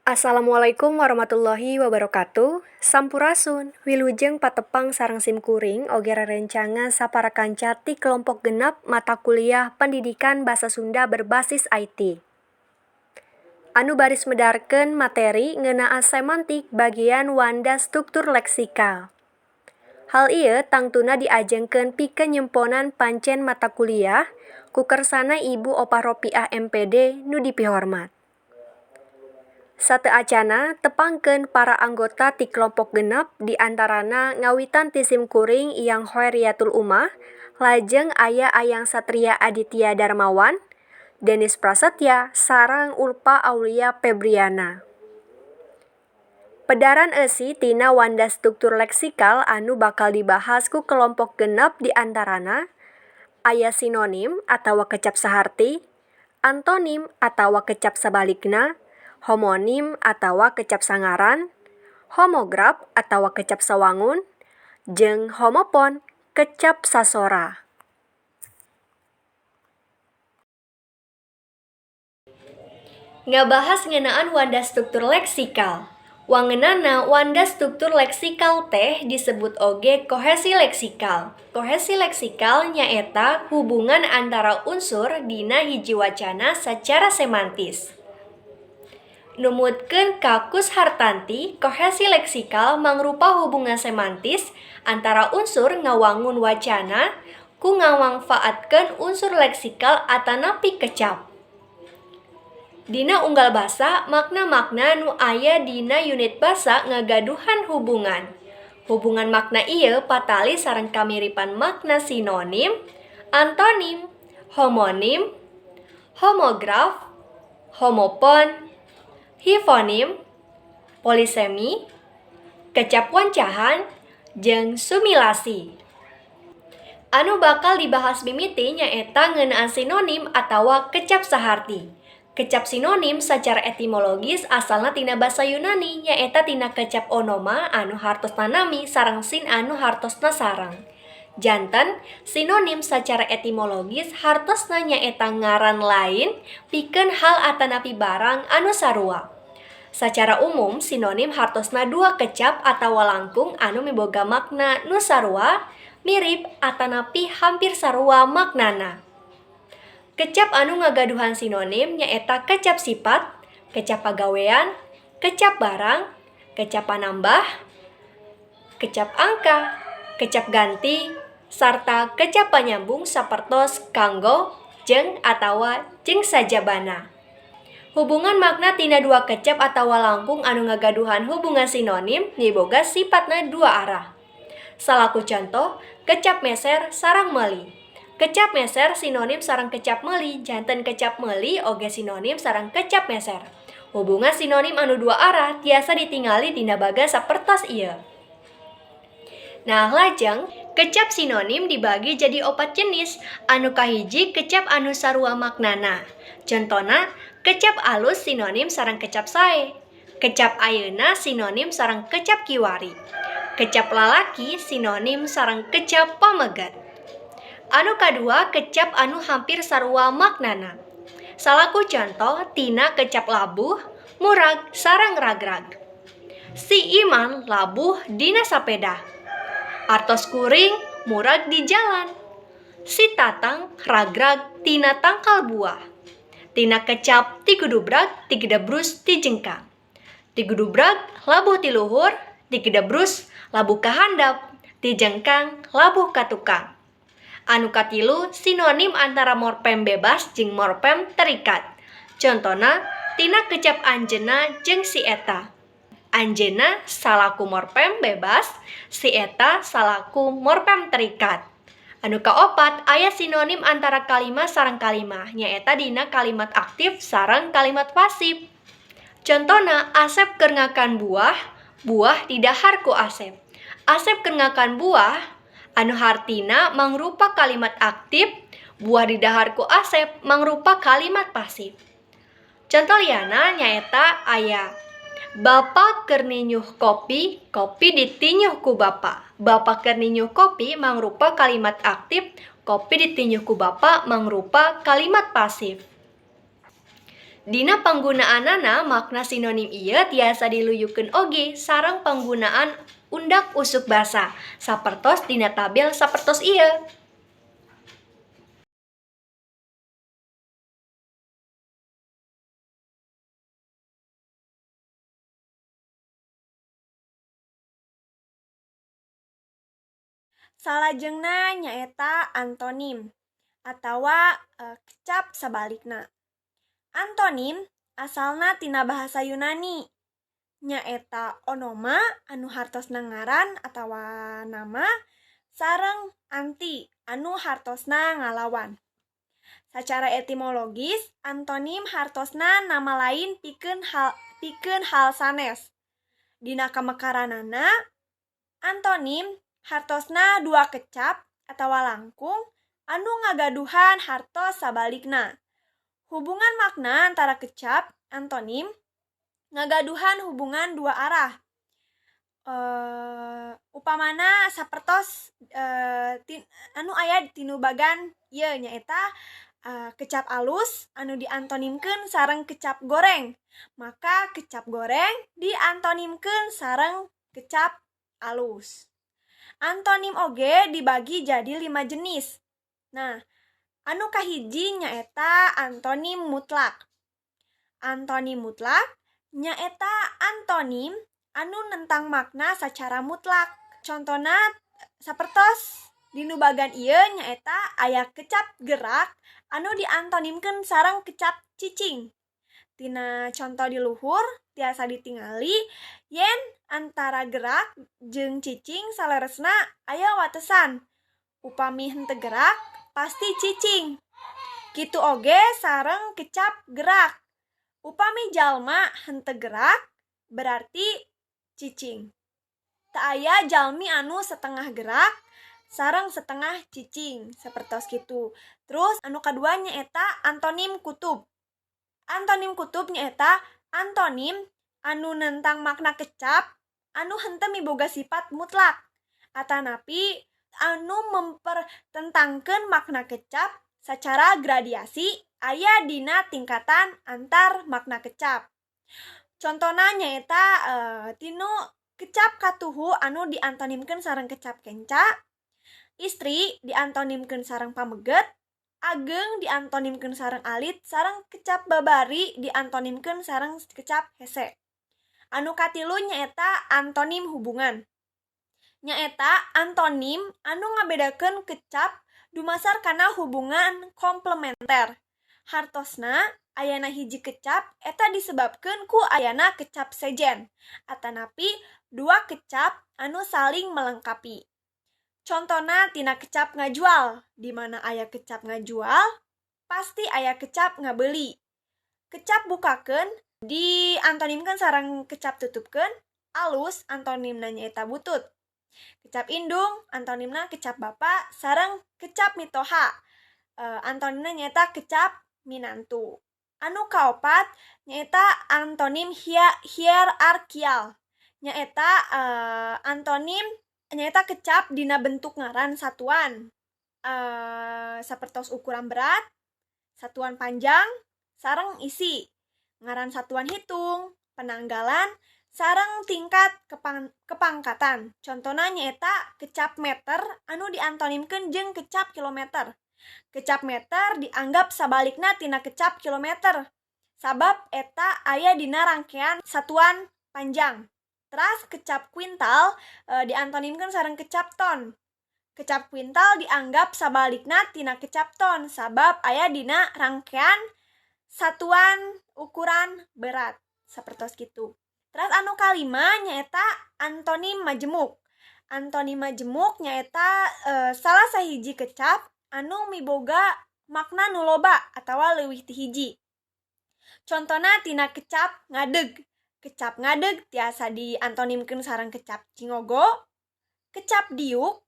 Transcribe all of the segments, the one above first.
Assalamualaikum warahmatullahi wabarakatuh. Sampurasun, wilujeng patepang sareng simkuring oge rerencangan sapara kanca ti kelompok 6 mata kuliah Pendidikan Basa Sunda berbasis IT. Anu baris medarkeun materi ngeunaan semantik bagian wanda struktur leksikal. Hal ieu tangtuna diajengkeun pikeun nyemponan pancen mata kuliah ku kersana Ibu Opah Ropiah M.Pd nu dipihormat. Sateuacanna tepangkeun para anggota ti kelompok 6 di antarana ngawitan ti simkuring Iyang Khoeriyatul Ummah, lajeng aya Ayang Satria Aditya Darmawan, Denis Prasetya, sareng Ulfa Aulia Febriana. Pedaran eusi tina wanda struktur leksikal anu bakal dibahas ku kelompok 6 di antarana aya sinonim atawa kecap saharti, antonim atawa kecap sabalikna, homonim atawa kecap sangaran, homograf atawa kecap sawangun, jeung homofon kecap sasora. Ngabahas ngeunaan wanda struktur leksikal. Wangenana wanda struktur leksikal teh disebut oge kohesi leksikal. Kohesi leksikal nyaeta hubungan antara unsur dina hiji wacana sacara semantis. Numutkeun ka Kushartanti, kohesi leksikal mangrupa hubungan semantis antara unsur ngawangun wacana ku ngamangfaatkeun unsur leksikal atanapi kecap. Dina unggal basa, makna-makna nu aya dina unit basa ngagaduhan hubungan. Hubungan makna ieu patali sareng kamiripan makna sinonim, antonim, homonim, homograf, homofon, hiponim, polisemi, kecap wancahan, jeung sumilasi. Anu bakal dibahas mimiti nyaeta ngeunaan sinonim atawa kecap saharti. Kecap sinonim sacara etimologis asalna tina basa Yunani nyaeta tina kecap onoma anu hartosna nami sareng sin anu hartosna sareng. Janten sinonim sacara etimologis hartosna nyaeta ngaran lain pikeun hal atanapi barang anu sarua. Sacara umum sinonim hartosna dua kecap atawa langkung anu miboga makna nu sarua, mirip atanapi hampir sarua maknana. Kecap anu ngagaduhan sinonim nyaeta kecap sipat, kecap pagawean, kecap barang, kecap panambah, kecap angka, kecap ganti, sarta kecap panyambung sapertos kanggo, jeung atawa jeung sajabana. Hubungan makna tina dua kecap atawa langkung anu ngagaduhan hubungan sinonim miboga sipatna dua arah. Salaku contoh, kecap meser sareng meuli. Kecap meser sinonim sareng kecap meuli, janten kecap meuli oge sinonim sareng kecap meser. Hubungan sinonim anu dua arah tiasa ditingali dina bagan sapertos ieu. Nah, lajeng kecap sinonim dibagi jadi 4 jenis. Anu kahiji kecap anu sarua maknana. Contona, kecap alus sinonim sareng kecap sae. Kecap ayeuna sinonim sareng kecap kiwari. Kecap lalaki sinonim sareng kecap pameget. Anu kadua kecap anu hampir sarua maknana. Salaku contoh tina kecap labuh, murag sareng ragrag. Si Iman labuh dina sapeda. Artos kuring murag di jalan. Si Tatang ragrag tina tangkal buah. Tina kecap tigudubrag tigedebrus tijengkang. Tigudubrag labuh ti luhur, tigedebrus labuh ka handap, tijengkang labuh ka tukang. Anu katilu sinonim antara morfem bebas jeung morfem terikat. Contona tina kecap anjeunna jeung si eta. Anjeunna salaku morfem bebas, si eta salaku morfem terikat. Anu kaopat aya sinonim antara kalimah sareng kalimah, nyaeta dina kalimat aktif sareng kalimat pasif. Contona Asep keur ngakan buah, buah didahar ku Asep. Asep keur ngakan buah anu hartina mangrupa kalimat aktif, buah didahar ku Asep mangrupa kalimat pasif. Conto liana nyaeta aya Bapak keur ninyuh kopi, kopi ditinyuh ku bapa. Bapak keur ninyuh kopi mangrupa kalimat aktif, kopi ditinyuh ku bapa mangrupa kalimat pasif. Dina panggunaanana, makna sinonim ieu tiasa diluyukeun oge sareng panggunaan undak-usuk basa, sapertos dina tabel sapertos ieu. Salajengna nyaeta antonim atawa kecap sabalikna. Antonim asalna tina bahasa Yunani, nyaeta onoma anu hartosna ngaran atawa nama sareng anti anu hartosna ngalawan. Sacara etimologis, antonim hartosna nama lain pikeun hal sanes. Dina kamekaranana, antonim hartosna dua kecap atawa langkung anu ngagaduhan hartos sabalikna. Hubungan makna antara kecap antonim ngagaduhan hubungan dua arah. Upamana sapertos anu aya tina bagan ieu, nyaeta kecap alus anu diantonimkeun sareng kecap goreng. Maka kecap goreng diantonimkeun sareng kecap alus. Antonim oge dibagi jadi lima jenis. Nah, anu kahiji nyaeta antonim mutlak. Antonim mutlak nyaeta antonim anu nentang makna secara mutlak. Contona sapertos dinu bagan ieu, nyaeta aya kecap gerak anu diantonimkeun sareng kecap cicing. Tina conto di luhur tiasa ditingali yen antara gerak jeung cicing saleresna aya watesan. Upami henteu gerak, pasti cicing. Kitu oge sareng kecap gerak. Upami jalma henteu gerak, berarti cicing. Teu aya jalmi anu setengah gerak sareng setengah cicing, sapertos kitu. Terus anu kadua nyaeta antonim kutub. Antonim kutub nyaeta antonim anu nentang makna kecap anu henteu miboga sifat mutlak atanapi anu mempertentangkeun makna kecap secara gradiasi aya dina tingkatan antar makna kecap. Contona nyaeta tinu kecap katuhu anu diantonimkeun sareng kecap kenca, istri diantonimkeun sareng pameget, ageng diantonimkeun sareng alit, sareng kecap babari diantonimkeun sareng kecap hese. Anu katilu nyaeta antonim hubungan. Nyaeta antonim anu ngabedakeun kecap dumasar kana hubungan komplementer. Hartosna ayana hiji kecap eta disebabkeun ku ayana kecap sejen atanapi dua kecap anu saling melengkapi. Contona tina kecap ngajual, di mana aya kecap ngajual, pasti aya kecap ngabeli. Kecap bukakeun diantonimkeun sareng kecap tutupkeun, alus antonimna nyaeta butut. Kecap indung antonimna kecap bapa, sareng kecap mitoha antonimna nyaeta kecap minantu. Anu kaopat nyaeta antonim hierarkial. Nyaeta antonim nyaeta kecap dina bentuk ngaran satuan. Sapertos ukuran berat, satuan panjang, sareng isi. Ngaran satuan hitung, penanggalan, sareng tingkat kepangkatan. Contona nyaeta kecap meter anu diantonimkeun jeung kecap kilometer. Kecap meter dianggap sabalikna tina kecap kilometer, sabab eta aya dina rangkaian satuan panjang. Teras kecap kuintal diantonimkeun sareng kecap ton. Kecap kuintal dianggap sabalikna tina kecap ton, sabab aya dina rangkaian satuan ukuran berat, sapertos kitu. Teras anu kalima nyaeta antonim majemuk. Antonim majemuk nyaeta salah sahiji kecap anu miboga makna nu loba atawa leuwih ti hiji. Contona tina kecap ngadeg. Kecap ngadeg tiasa diantonimkeun sareng kecap cingogo, kecap diuk,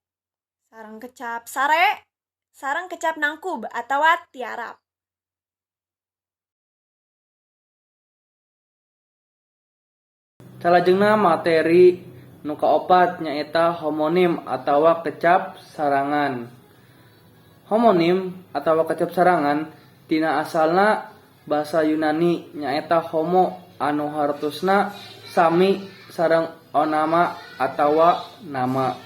sareng kecap sare, sareng kecap nangkub atawa tiarap. Salajengna materi nu kaopat nyaeta homonim atawa kecap sarangan. Homonim atawa kecap sarangan tina asalna basa Yunani, nyaeta homo anu hartosna sami sareng onama atawa nama.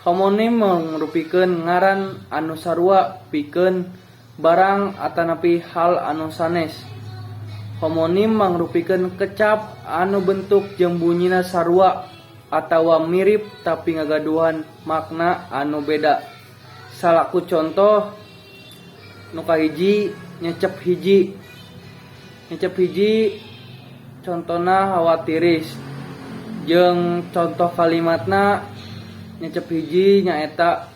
Homonim mangrupikeun ngaran anu sarua pikeun barang atanapi hal anu sanes. Homonim mangrupikeun kecap anu bentuk jeung bunyina sarua atawa mirip tapi ngagaduhan makna anu beda. Salaku contoh, nu kahiji nyecep hiji. Nyecep hiji contona hawa tiris, jeung contoh kalimatna nyecep hiji nyaeta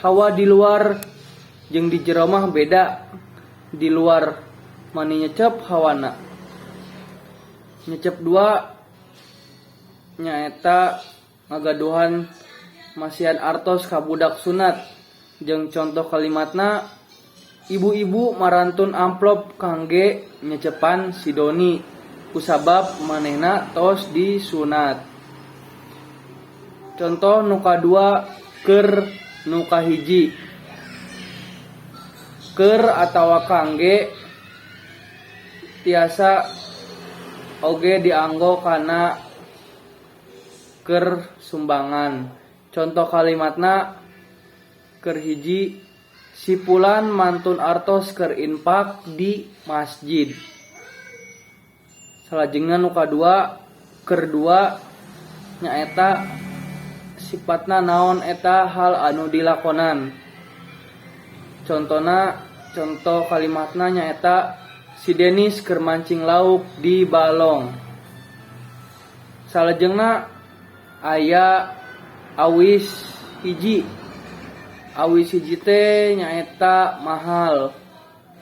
hawa di luar jeung di jero mah beda, di luar mani nyecep hawana. Nyecep dua nyaeta ngagaduhan masihan artos ka budak sunat, jeung contoh kalimatna ibu-ibu marantun amplop kangge nyecepan si Doni kusabab manehna tos disunat. Contoh nu kadua, keur nu kahiji. Keur atawa kangge tiasa oge dianggo kana keur sumbangan. Contoh kalimatna keur hiji, si Pulan mantun artos keur infak di masjid. Salajengna nu kadua, keur dua nyaeta sipatna naon eta hal anu dilakonan. Contona, contoh kalimatna nyaeta si Denis keur mancing lauk di balong. Salajengna aya awis hiji. Awis hiji teh nyaeta mahal.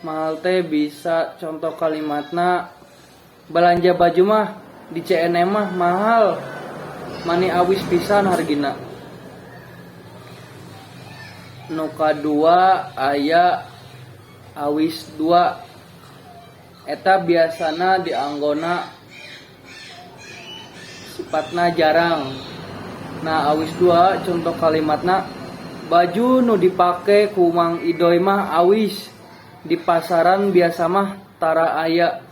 Mahal teh bisa contoh kalimatna belanja baju mah di C&M mah mahal, mani awis pisan hargina. Nu kadua aya awis dua, eta biasana dianggona sifatna jarang. Nah, awis dua contoh kalimatna baju nu dipake ku Mang Idoy mah awis, di pasaran biasa mah tara aya.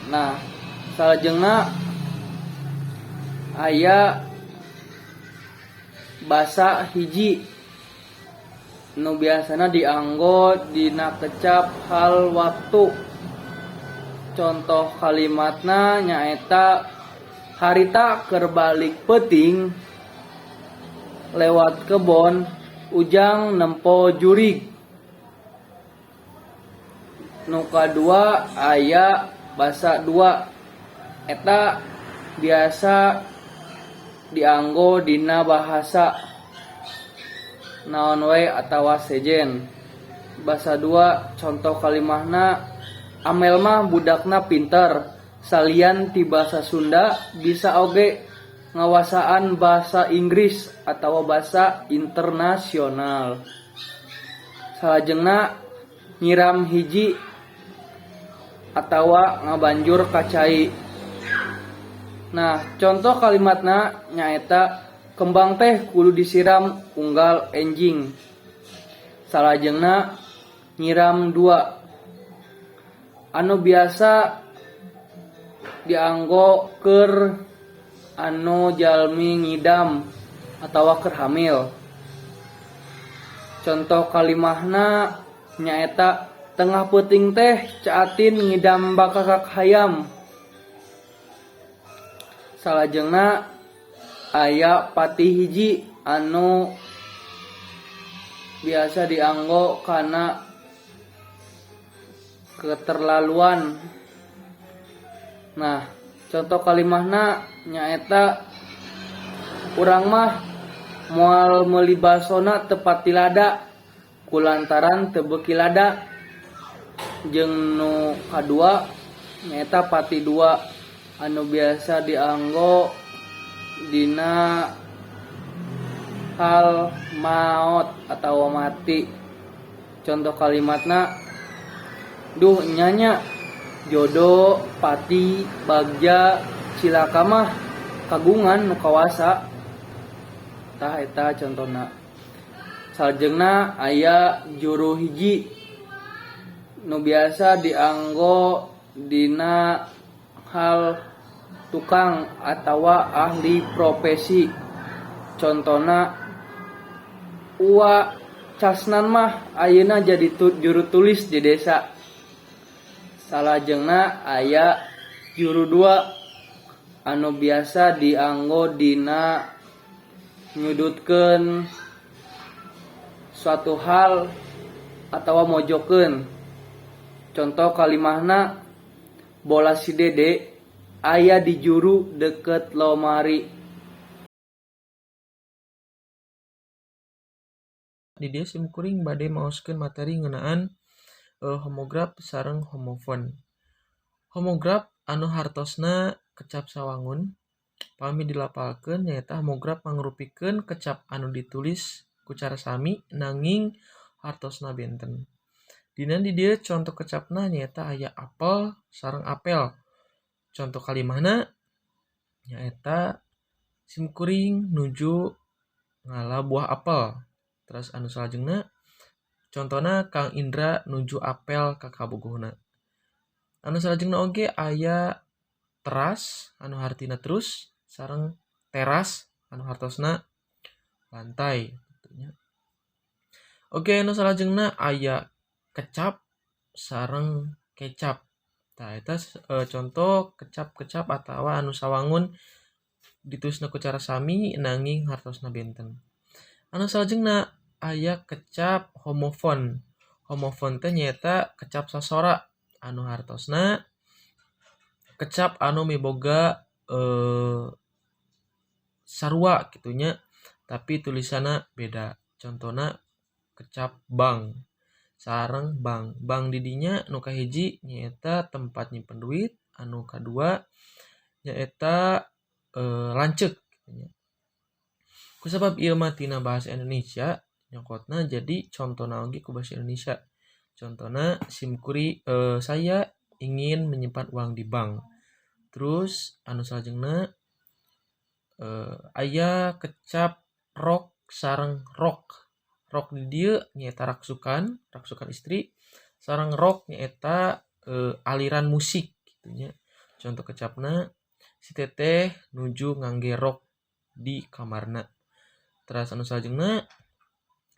Nah, salajengna aya basa hiji nu biasana dianggo dina kecap hal waktu. Contoh kalimatna nyaeta harita keur balik peuting lewat kebon Ujang nempo jurig. Nu kadua aya basa dua, eta biasa dianggo dina bahasa naon wae atawa sejen. Basa dua contoh kalimahna Amel mah budakna pinter, salian ti basa Sunda bisa oge ngawasaan basa Inggris atawa basa internasional. Salajengna nyiram hiji atawa ngabanjur ka cai. Nah, contoh kalimatna nyaeta kembang teh kudu disiram unggal enjing. Salajengna nyiram dua anu biasa dianggo keur anu jalmi ngidam atawa keur hamil. Contoh kalimahna nyaeta tengah peuting teh Caatin ngidam bakakak hayam. Salajengna aya pati hiji anu biasa dianggo kana keterlaluan. Nah, contoh kalimahna nyaeta urang mah moal meuli basona teu pati lada kulantaran teu beuki lada. Jeung nu kadua nyaeta pati dua anu biasa dianggo dina hal maot atau mati. Contoh kalimatna duh nyanya jodo pati bagja cilaka mah kagungan nu kawasa. Tah eta contona. Salajengna aya juru hiji Nu biasa dianggo dina hal tukang atawa ahli profesi. Contona, Uwa Casnan mah ayeuna jadi juru tulis di desa. Salajengna aya juru dua anu biasa dianggo dina nyudutkeun suatu hal atawa mojokkeun. Contoh kalimahna, bola si Dede aya di juru deukeut lomari. Di dieu simkuring bade maoskeun materi ngeunaan homograf sareng homofon. Homograf anu hartosna kecap sawangun, pami dilapalkeun nyaeta homograf mangrupikeun kecap anu ditulis ku cara sami nanging hartosna benten. Dina di dieu conto kecapna nyaeta aya apel sareng apel. Conto kalimahna nyaeta simkuring nuju ngala buah apel. Terus anu salajengna contona Kang Indra nuju apel ka kabogohna. Anu salajengna oge aya teras anu hartina terus sareng teras anu hartosna lantai kitu nya. Oge anu salajengna aya kecap sareng kecap. Tah eta conto kecap-kecap atawa anu sawangun ditulisna ku cara sami nanging hartosna benten. Anu salajengna aya kecap homofon. Homofon teh nyaeta kecap sasora anu hartosna kecap anu miboga sarua kitu nya, tapi tulisanna beda. Contona kecap bank sareng bank. Bank di dinya nu kahiji nyaeta tempat nyimpen duit, anu kadua nyaeta lanceuk kitu nya. Kusabab ieu mah tina bahasa Indonesia nyokotna jadi contona oge ku bahasa Indonesia. Contona simkuri saya ingin menyimpan uang di bank. Terus anu salajengna aya kecap rok sareng rock. Rok di dieu nyaeta raksukan, raksukan istri, sareng rock nyaeta aliran musik kitu nya. Conto kecapna si teteh nuju ngangge rok di kamarna. Teras anu salajengna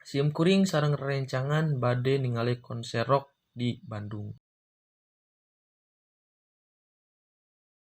simkuring sareng rerencangan bade ningali konser rock di Bandung.